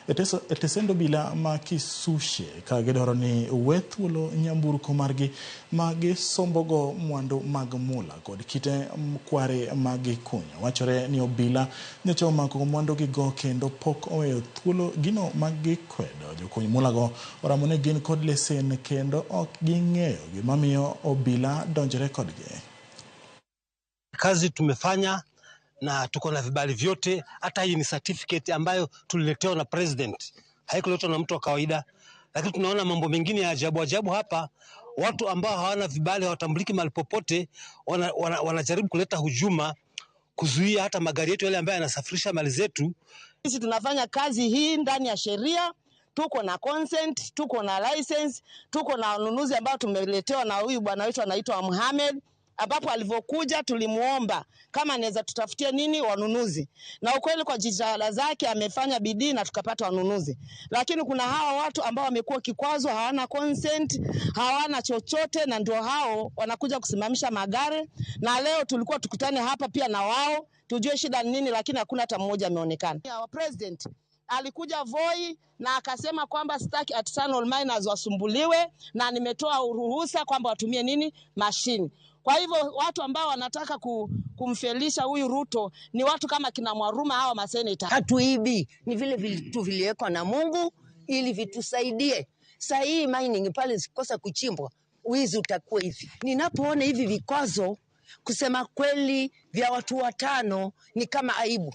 E tesend obila ma Kisushe ka gidwaro ni we thuolo nyamburko margi ma gisombogo mwandu mag mula kod kite kware ma gikunyo. Wachore ni obila nyocha omako mwandugigo kendo pok oweyo thuolo gino ma gikwedo. Jokuny mulago oramo ni gin kod lesen kendo ok ging'eyo gimamiyo obila donjore kodgi. Kazi tumefanya na tuko na vibali vyote. Hata hii ni certificate ambayo tuliletewa na president, haikuletwa na mtu wa kawaida. Lakini tunaona mambo mengine ya ajabu ajabu hapa, watu ambao hawana vibali, hawatambuliki mahali popote, wanajaribu kuleta hujuma, kuzuia hata magari yetu yale ambayo yanasafirisha mali zetu. Sisi tunafanya kazi hii ndani ya sheria, tuko na consent, tuko na license, tuko na wanunuzi ambao tumeletewa na huyu bwana wetu anaitwa Mohamed, ambapo alivyokuja tulimuomba kama anaweza tutafutie nini wanunuzi, na ukweli kwa jitihada zake amefanya bidii na tukapata wanunuzi, lakini kuna hawa watu ambao wamekuwa kikwazo, hawana consent, hawana chochote, na ndio hao wanakuja kusimamisha magari. Na leo tulikuwa tukutane hapa pia na wao tujue shida ni nini, lakini hakuna hata mmoja ameonekana. Our president alikuja Voi na akasema kwamba sitaki artisanal miners wasumbuliwe, na nimetoa ruhusa kwamba watumie nini mashine. Kwa hivyo watu ambao wanataka kumfelisha huyu Ruto ni watu kama kina Mwaruma, hawa maseneta. Hatuibi, ni vile vitu viliwekwa na Mungu ili vitusaidie. Saa hii mining pale zikosa kuchimbwa, wizi utakuwa hivi. Ninapoona hivi vikwazo, kusema kweli, vya watu watano ni kama aibu.